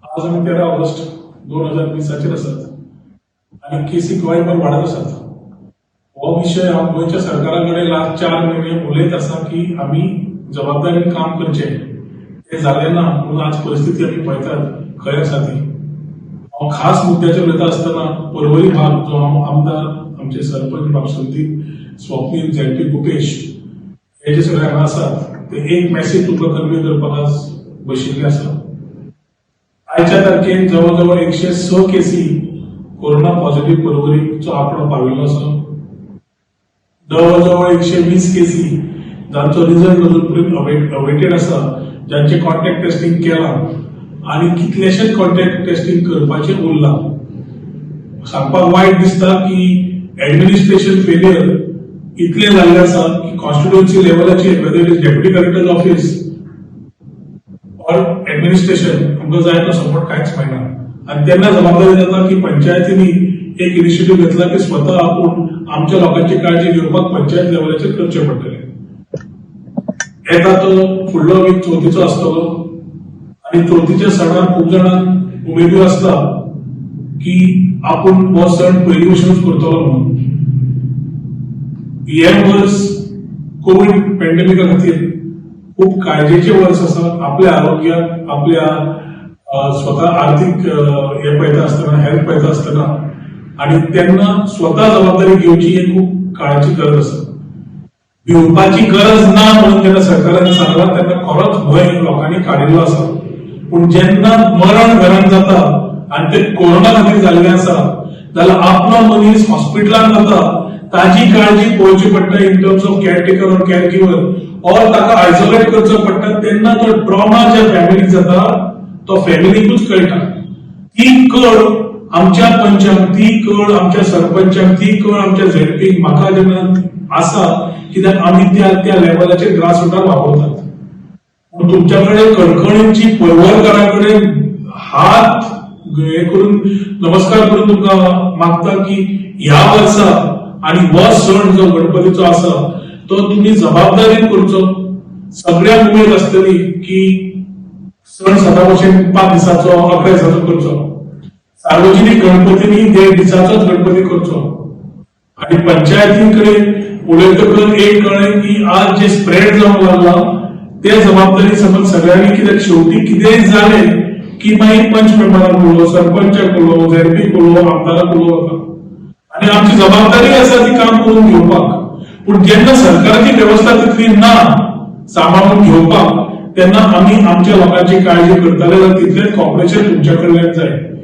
आज आमी 13 ऑगस्ट 2020चाचेर आसात आनी केसी गोंयभर वाडत आसात. हो विशय हांव गोंयच्या सरकारा कडेन लास्ट 4 म्हयने उलयत आसा की आमी जबाबदारीन काम करचें. तें जालें ना म्हणून आज परिस्थिती आमी पळयतात खंय आसा ती. हांव खास मुद्द्याचेर उलयता आसतना पर्वरी भाग जो हांव आमदार, आमचे सरपंच बाब संदीप, स्वप्नील, झेडपी गुपेश हे जे सगळे हांगा आसात, ते एक मॅसेज तुमकां कन्वे करपाक आज बशिल्ले आसा. आयच्या तारखेर जवळ जवळ 106 केसी कोरोना पॉझिटिव्ह पर्वरीचो आंकडो पाविल्लो आसा. जवळ जवळ 120 केसी जांचो रिजल्ट अजून पर्यंत अवेटेड आसा, जांचे कॉन्टॅक्ट टेस्टिंग केलां आनी कितलेशेच कॉन्टॅक्ट टेस्टिंग करपाचें उरलां. सांगपाक वायट दिसता की ऍडमिनिस्ट्रेशन फेलियर इतलें जाल्लें आसा की कॉन्स्टिट्युएन्सी लेवलाचेर, whether it is deputy collector office or administration, आमकां जाय तो सपोर्ट कांयच मेळना. आनी तेन्ना जबाबदारी जाता की पंचायतींनी एक इनिशिएटीव घेतला की स्वता आपूण आमच्या लोकांची काळजी घेवपाक पंचायत लेवलाचेर करचें पडटलें. येता तो फुडलो वीक चवथीचो आसतलो आनी चवथीच्या सणाक खूब जाणांक उमेदूय आसता की आपूण हो सण पयलीं भशेनूच करतलो म्हणून. हे वर्स कोवीड पॅन्डेमिका खातीर खूब काळजेचे वर्स आसा. आपल्या आरोग्याक, आपल्या स्वता आर्थीक हे पळयता आसतना, हेल्थ पळयता आसतना आनी तेन्ना स्वता जबाबदारी घेवची ही खूब काळाची गरज आसा. भिवपाची गरज ना म्हणून जेन्ना सरकारान सांगला तेन्ना खरोच भंय लोकांनी काडिल्लो आसा. पूण जेन्ना मरण घरान जाता आनी ते कोरोना खातीर जाल्लें आसा जाल्यार आपलो मनीस हॉस्पिटलान वता, ताजी काळजी पळोवची पडटा in terms of caretaker or caregiver or ताका आयसोलेट करचो पडटा, तेन्ना तो ट्रॉमा ज्या फॅमिलीक जाता तो फॅमिलीकूच कळटा. ती कळ आमच्या पंचांक, ती कळ आमच्या सरपंचांक, ती कळ आमच्या झेडपीक, म्हाका जेन्ना आसा, कित्याक आमी त्या त्या लेवलाचेर ग्रास रुटार वापरतात. पूण तुमच्या कडेन कणकणीची पर्वरकारां कडेन हात हे करून, नमस्कार करून तुमकां मागता की ह्या वर्सा आणि हो सण जो गणपतीचो आसा तो तुमी जबाबदारीन करचो. सगळ्यांक उमेद आसतली की सण सदां भशेन 5 दिसाचो, 11 दिसाचो करचो. सार्वजनिक गणपतींनी देड दिसाचोच गणपती करचो. आणि पंचायतीकडे उलयतकच एक कळ्ळें की आज जे स्प्रेड जावंक लागला ते जबाबदारी समज सगळ्यांनी, कित्याक शेवटी कितेंय जालें की मागीर पंच मेंबराक उलो, सरपंचाक उलो, झेडपीक उलो, आमदाराक उलो वता आणि आमची जबाबदारी आसा ती काम करून घेवपाक. पूण जेन्ना सरकाराची वेवस्था तितली ना सांबाळून घेवपाक, तेन्ना आमी आमच्या लोकांची काळजी करतले जाल्यार तितलेंच कॉपरेशन तुमच्या कडल्यान जाय.